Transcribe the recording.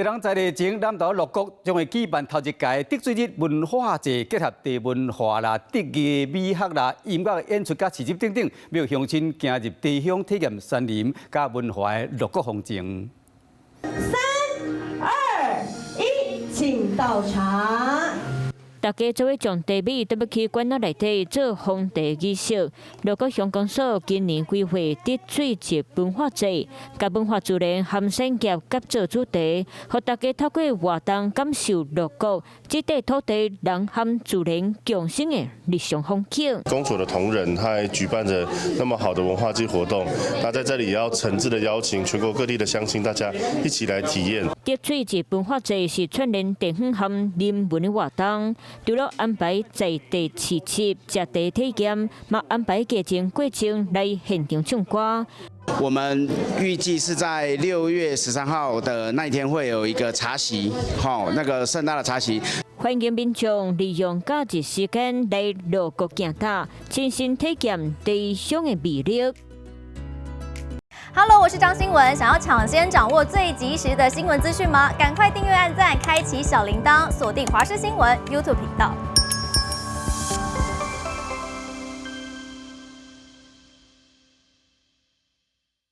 人在日前，南投六股將會舉辦頭一屆滴水日文化節，結合茶文化啦、竹藝美學啦、音樂演出佮市集等等，欲鄉親行入茶鄉體驗山林佮文化的六股風情。三、二、一，請到場。大家做伙將茶米倒去罐仔內底做封茶儀式。六股鄉公所今年規劃滴水節文化節，共文化自然和產業合做主題，予大家透過活動感受六股這塊土地人和自然共生的日常風景。公所的同仁，他還舉辦着那麼好的文化祭活動，那在這裡也要誠摯的邀請全國各地的鄉親，大家一起來體驗。滴水節文化節是串聯地方和人文的活動。除了安排在地市集、食茶體驗，嘛安排過程過程來現場唱歌。我們預計是在6月13號的那一天會有一個茶席，吼，那個盛大的茶席。歡迎民眾利用假日時間來六股行踏，親身體驗茶鄉的魅力。 Hello，我是張新聞。想要搶先掌握最及時的新聞資訊嗎？趕快訂閱、按讚、開啟小鈴鐺，鎖定華視新聞 YouTube 頻道。